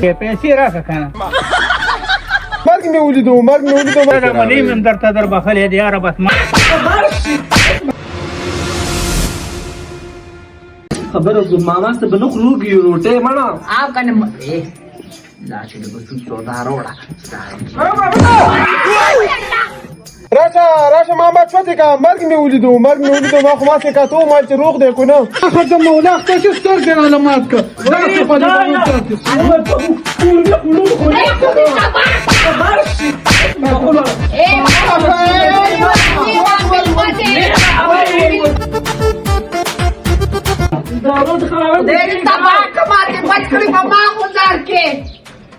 پیسې راکړه که نه. مرګ مې ولیدو، مرګ مې ولیدو. ملي مې هم درته در بخښلی دی یاره، بس ما خبره کوم ماما څه به نه خورو یو روټۍ مړه. او کنه دا چې د بسو سودا راوړه. راشه راشه ماما، چوتې کا، مرګ مې ولیدو، مرګ مې ولیدو. ما خو ما څه کاتو مال چې روغ دی کو نه. اخر د مولا خدای چې سترګې راله مات کړه، دا څه په دې باندې؟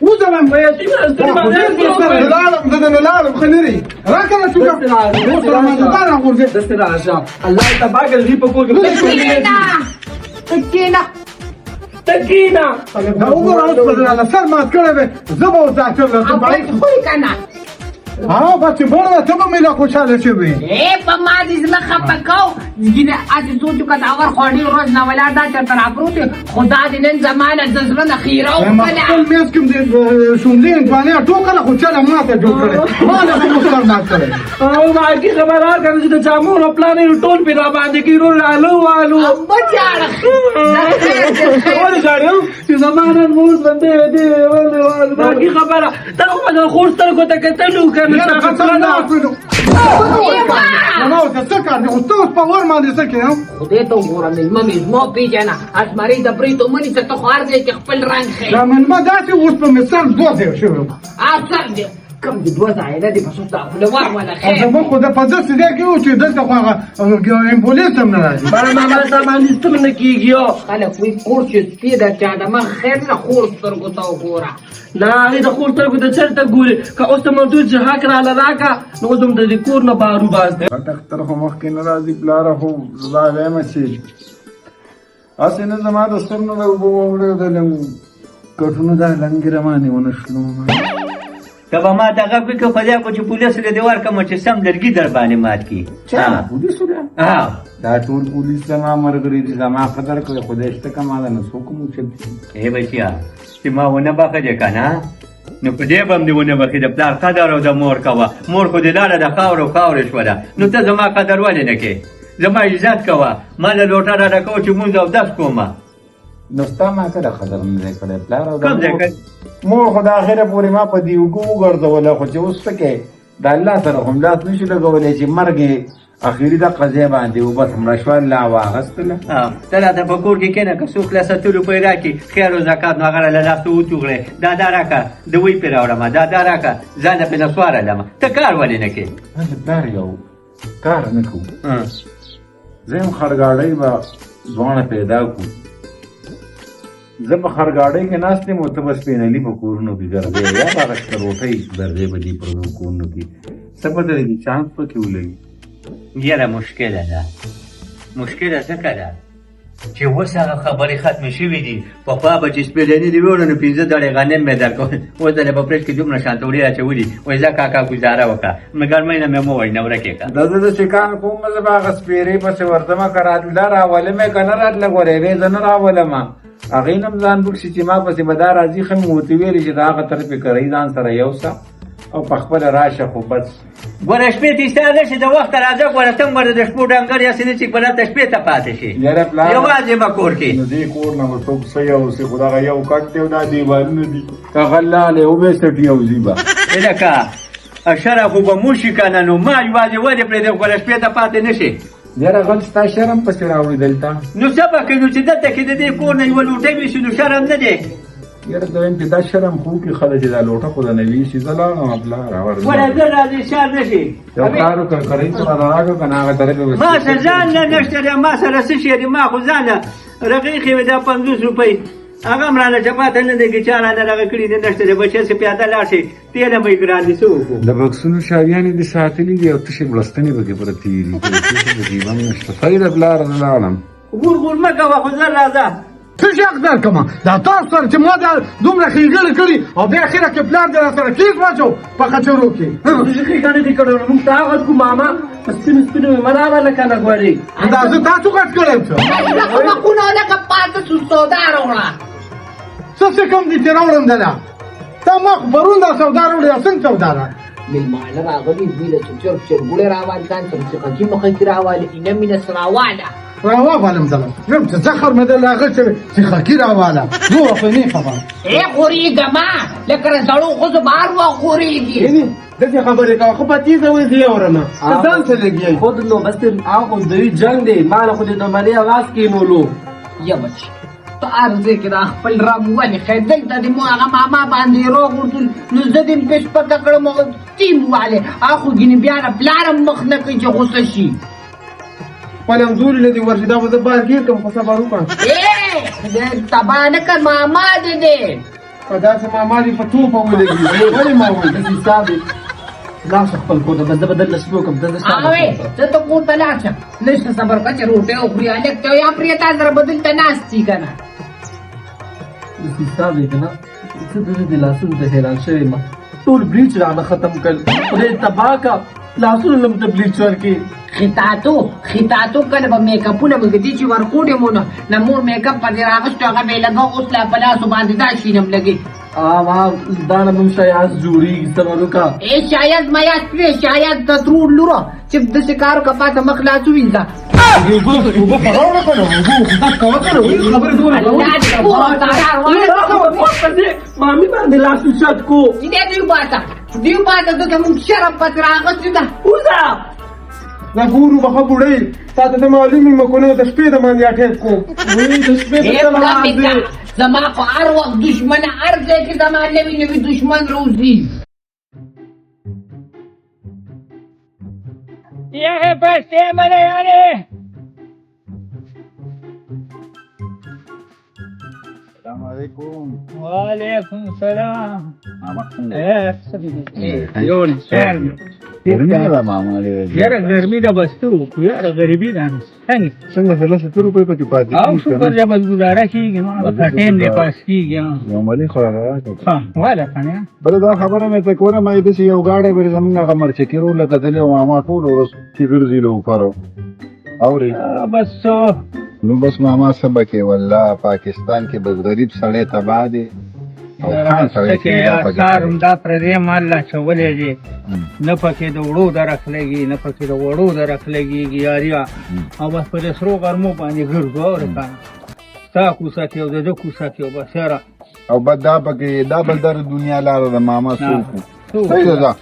وزمن لاړم، زه دنه لاړم. ښه لرې راکړه څوکه اوس را باندې دا راغورځې. دستې راشه، الله تبا کړ دې په کور کې. کېنه ته کېنه. دا وګوره، اوس په راله سر مات کړی دی. زه به اوس ډاکټر له او باید خوري که نه؟ ها، بس چې بوړه ته به مې لا خوشحاله شوې. ای په ما دې زړه خفه کو ځینې هسې سوچ وکړه، دا ور خو ډېر ورځ نه ولاړ، دا چېرته راپروت دی. خدا دې نن زما نه د زړه نه خیره ما وکړه. خپل میز کې د شونډې هندوانې ټوکله، خو چله ماته جوړ کړی، ما له کوم سر مات کړی. او باقي خبره کنه چې د چامور پلان یې ټول پیدا باندې کې رول الو والو. مه ژاړه. ولې ژاړم چې زما نن مور باندې دې ولې والو؟ باقي خبره ته خو د خور سترګو ته کتلو کنه. یاره قسم نه اخلو. نه ته څه کار دی؟ خو ته اوس په ور باندې څه کوې؟ خدای ته وګوره، مېلمه مې زما پېژنه، ازمرۍ د برېتو مه نیسه، ته خو هر ځای کې خپل رنګ ښیې. دا مېلمه داسې اوس په مې سر دوه ځایه شوی. سر دې کم دې دوه ځایه نه دې په سوچ خوله ور وله. او خیر. زموږ خو د په داسې ځای کې وو چې دلته خو هغه امبولانس هم نه راځي. بار ماما سامان ستم نه کیږي. خلک وایي کور چې سپی د چا د مخ خیر نه، خور سترګو ته وګوره. نه، هغې د خور سترګو ته چېرته ګوري؟ که اوس ته موجود چې حق راله راکه، نو اوس هم د دې کور نه بارو باز دی. غټ اختر خو مخکې نه راځي پلاره، خو زه دا وایم چې هسې نه زما د سر نه د اوبه ووړې، د کټونو دا لنګې روانې ونه شلو. ته به ما ته غږ وکړه، خدای خو چې پولیسو له دې ورکړم چې سم لرګي در باندې مات کړي. چا پولیسو ده؟ ها. دا ټول پولیس زما ملګري دي، زما قدر کوي. خدای شته که ما د نه څوک هم اوچت دي. ای بچیا، چې ما ونه بخښلې که نه، نو په دې به هم دې ونه بخښي. د پلار قدر او د مور کوه. مور خو دې لاړه، د خاورو خاورې شوله، نو ته زما قدر ولې نه کوې؟ زما عزت کوه، ما له لوټه را ډکوه چې مونځ او دس کومه. نو ستا ما کله قدر نه دی کړی پلار؟ او د کوم ځای مور کړی؟ مور خو د اخره پورې ما په دې اوږو وګرځوله، خو چې اوس څه کوې، د الله سره هم لاس نشي لګولی چې مرګ یې اخري د قضیه باندې وبس مړه شوه، الله واخیستله. ته راته په کور کې کښېنه، که څوک لس اتو روپۍ راکړي خیر او زکات، نو هغه له لاسه وتوغړی. دا دا راکړه، د وی پرې راوړمه، دا دا راکړه، ځان له پرې نسواره لمه. ته کار ولې نه کوې؟ پلار یو کار نه کوو، زه هم خرګاډۍ به دواړه پیدا کړو. زه په خرګاډۍ کې ناست یم او ته به سپینلي په کورونو کې ګرځې، یا به هغه شکروټۍ ګرځې په دې پردو کورونو کې. څه پته دی چې چانس پکې ولګي؟ یاره مشکله ده، مشکله ځکه ده چې اوس هغه خبرې ختمې شوې دي. پخوا به چې سپېلني دې ویوړه، نو 5 دړې غنم مې درکول. اوس دلته په پرېس کې دومره شانته وړې اچولي، وایي ځه کاکا ګزاره وکړه، ګرمۍ نه مې مه وایي، نه ورکې کړه. دا زه داسې کار کوم، زه به هغه سپېرې پسې ورځم، که راتله راولم یې، که نه راتله ګورې به زه نه راولم. هغې نه هم ځان بکسي چې ما پسې به دا راځي. ښه مې ورته ویلي چې د هغه طرفې کرۍ ځان سره یوسه او په خپله راشه، خو بس. ګوره شپې ته ایسته نه شي، د وخته راځه. ګوره ته هم ګوره د شپو ډنګر یاسې نه چې بل هلته شپې ته پاتې شي. یاره پلار، یوازې به کور کې. نو دې کور نه به څوک څه یوسي؟ خو دغه یو کټ دی او دا دیوالونه دي، که غلالی وبه څټي او ځي به. لکه اشره خو به مو شي که نه، نو ما یوازې ولې پرېږدې؟ ګوره شپې ته پاتې نه شي. یاره غل ستا شرم پسې راوړي دلته. نو څه به کوي؟ نو چې دلته کې د دې کور نه یوه لوټه ویسي، نو شرم نه دی؟ یاره زه وایم چې دا شرم خو وکړي ښه ده چې دا لوټه خو د نه ویسي. زه لاړم پلار. ګوره زه راځي، شر نه شي. یو کار وکړه، کرۍ خو راله راکړه که نه هغه طرفې به. ما سره ځان نه نشته دی، ما سره څه شی دی؟ ما خو ځانه رغې ښې وې، دا 50 روپۍ هغه هم رانه چې پاته نه دی، که چا رانه دغه کړي نه نشته دی. بچی چې پیاده لاړ شي، تېل هم یې ګران دي، څه وکړو؟ د بکسونو شاویانې دې ساتلي دي او تشې بړستنې پکې پرتې دي، پکې هم نشته. صحیح ده پلار، زه لاړم. غور غور مه کوه، خو زر راځه. څه شي حق درکړم دا تاسو سره چې ما دا دومره ښېګڼې کړي او بیا اخره کې پلار دې را سره کیس واچو په خچرو کې؟ ښېګڼې دې کړو، موږ ته هغه کو ماما په سپینو سپینو مې مه راوله که نه ګورې. دا زه تاسو غټ کړی یم څه؟ مخونه لکه پاتې سودا راوړه. څه څه کم دي چې راوړم دله؟ تا ما خو پرون دا سودا راوړې، دا څنګه سودا ده؟ مېلمانه راغلي، دوی له څه چرګ چرګوړی راواله، ځان سره څه مخکې راواله، اینه مینه څه راواله. راوالم دله، یم چې زخر مې دله هغه چې خاکي راواله، نور خو نه خبر. ای غورېږه ما، لکه د زړو ښځو بار وغورېږي. یعنی داسې خبرې کوه، خو په تیزه وایي زه یې اورم، ته ځان څه لګېږي؟ خود نو بس هغه دوی جنګ دی، ما له خو دې د ملې اواز کېنولو. یا بچي ته هر ځای کې دا خپل رم ولې ښیې؟ دلته دې مو هغه ماما باندې روغ ورتول، نو زه دې پې سپکه کړم او تیم والې. هغه ګینې بیا د پلار هم مخ نه کوي چې غوسه شي. خپل همزولي له دې ورشي، دا به زه بار ګیر کړم، خو صبر وکړه. ای تباه نه کړه، ماما دې دی. په داسې ماما دې په توپه ولګي. ولې ما وایي؟ داسې حساب دی. لاړ شه خپل کور ته، بس زه به دلته شپه وکړم. ته زه اوې زه ته کور ته لاړ شه، لږ څه صبر وکړه چې روټۍ وخوري هلک ته یا پرې تا سره به دلته ناست وي که نه. داسې حساب دی که نه، زه د دې لاسونو ته حیران شوی یم، ټول بلیچ رانه ختم کړل، خدای تباه کړه، لاسونو له ته بلیچ ورکړي. خطاتو کله به میک اپونه به دي چې ورکوټې مو نه مور میک اپ په دې راغستو، هغه به یې لګاو، اوس لا په لاسو باندې دا شین هم لګي. آه دا نه هم شایاز جوړېږي، صبر وکړه. ای شایاز میاز پرې، شایاز د ترور لوره چې داسې کار وکړه، پاڅه مخ لاس ووینځه. اوبه خو راوړه که نه، اوبه خو دغه کوه که نه، خبرې دومره کوه. الله دې کور او تالار واله. مامي باندې لاس اوچت کو. دې دی وباسه، دی وباسه، زه ته مونږ شرم پسې راغستې ده. وځه. دا ګورو به ښه بوډۍ تا ته زه معلوم یم، که نه د شپې د باندې اټیک کوم. وی د شپې ای ته پلار، زما خو هر وخت دښمن، هر ځای کې زما نوي نوي دښمن روزي. یاره پیسې منه یاره. السلام علیکم. وعلیکم السلام. یاره ګرمي ده، بس څه وکړو یاره، غریبي ده. څنګه څنګه سره 70 روپۍ پکې پاتې او شکر دی، بس ګزاره کېږي، نو هغه ټایم دی پاس کېږي. یو ملي خو راکړه. واله که نه. بله دا خبره مې ته کوله، ما یې داسې یو ګاډی به زمونږ هغه مرچکي رول له کتلی او ماما ټول ورځ چې ګرځي له اوپرو اورې. بس نو بس ماما څه به کې، والله پاکستان کې بس غریب سړی تباه دی او خان سړی چې دا پکې سار هم دا پردی مال لا اچولی دی، نه پکې د وړو درک لګي، نه پکې د وړو درک لګېږي یاریا، او بس په دې سرو غرمو باندې ګرځو. اورې که نه، ستا کوڅه کې او د ده کوڅه کې، او بس یاره. او بس دا پکې دا بل در دنیا لاره ده ماما، څوک صحیح ده.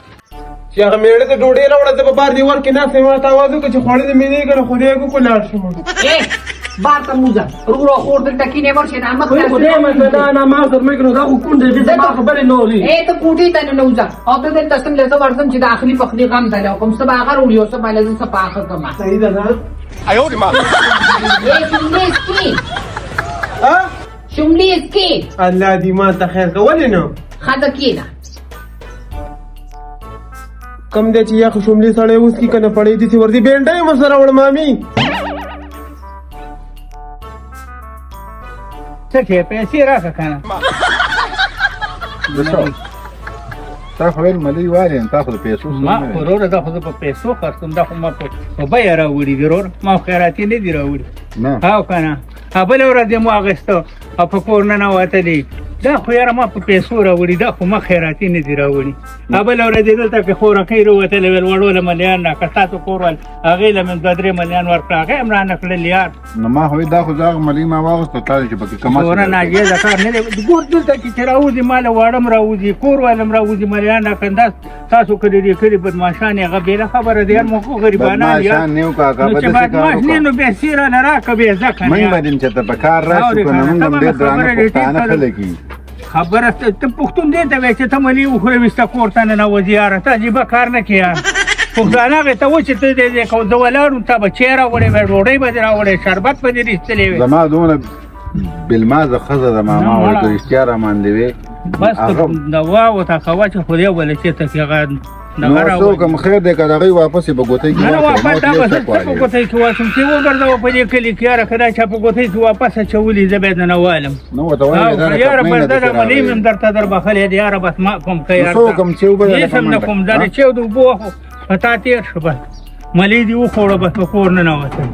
چې هغه مېړه ته ډوډۍ راوړه، زه به بار دیوال کې ناست یم، ما ته اواز وکړه چې خوړلې مې نه که نه، خدای وکړو لاړ شم. بار ته موزه وروره، خور دلته کښېنې، ورشې دا مخ وی خدای مې دا نه ما سره مې کړو، دا خو کونډې دي، زما خبرې نه اوري. ای ته کوټې ته ننوځه، او ته دلته څنګه زه ورځم چې د اخلي پخلي غم دی، او کوم څه به هغه راوړي او څه به له زه څه پاخه کړم. صحیح ده نه؟ ای شملې سکې، شملې سکې. الله دې ما ته خیر کړه. ولې نه؟ ښه ته کښېنه. کم دی چې یخ شملې سړی وڅکي که نه، پړۍ داسې ورځي. بېنډۍ مو سره وړه مامي. څه کې پیسې راکړه که نه؟ تا خو ویل ملي وارې یم، تا خو د پیسو سره ما نه ویل. وروره دا خو زه په پیسو خرڅوم، دا خو ما په بیه راوړي دي وروره، ما خو خیراتي نه دي راوړي. نه. او که نه بله ورځ یې مو اخیسته او په کور ننوتلې، دا خو یاره ما په پیسو راوړي، دا خو ما خیراتي نه دي راوړي. بله ورځ یې دلته کې خورکۍ راوتلې، ویل وړو له ملیان راکړه، ستاسو کور ول، هغې له مې دوه درې ملیان ورکړه، هغې هم رانه کړل یار. نو ما خو دا خو زه هغه ملي ما واغوسته، تا چې پکې کمه وروره ناجایزه کار نه دی. ګور دلته چې راوځي ما له واړه هم راوځي، کور وال هم راوځي، ملیان راکړه. دا تاسو که د دې کلي بدمعاشان یې، هغه بېله خبره ده یار، موږ خو غریبانان یار. بدمعاشان نه یو کاکا، نو به چې داسې کار بدمعاش نه وکړه. نو بیا سې رانه راکړه، بیا ځه که نه موږ یار. به دې چې ته په کار راشو که نه، موږ هم ډېر درانه پښتانه خلک یو. خبره ته پښتون دې ته وایې چې ته ملي وخورې وستا کور ته ننوځي یاره، ته عجیبه کار نه کوې یار. پښتانه هغې ته و چې ته دې ځای کوه، زه ولاړ وم، تا به چای راوړی وی، ډوډۍ به دې راوړې، شربت به دې ایستلی وی. زما دومره بلمازه ښځه ده ماما، نه، ورته مړه. رښتیا را باندې وی. بس ته دوا ورته کوه چې خدای ولې چې ته کې هغه نو دغه راوړي. څوک هم خیر دی که د هغوی واپس یې په ګوتۍ کې نه، نه، واچوه، واپس ما دا ورته به یو زه څه څه په کولی. ګوتۍ کې واچوم چې وګرځوه په دې کلي کې یاره، که دا چا په ګوتۍ کې واپس اچولي زه به یې درنه والم. نو ورته وایي او دا د یاره کپنۍ بس نه دا داسې ملي راغلی. مې هم درته در بخښلی دی یاره، بس ما کوم ښه نو یار څوک هم چې وبه هېڅ درته هم نه منډه. کوم، دا د ها؟ چې د اوبو خو په تا تېر شو، بس ملي دې وخوړه، بس په کور ننوتل.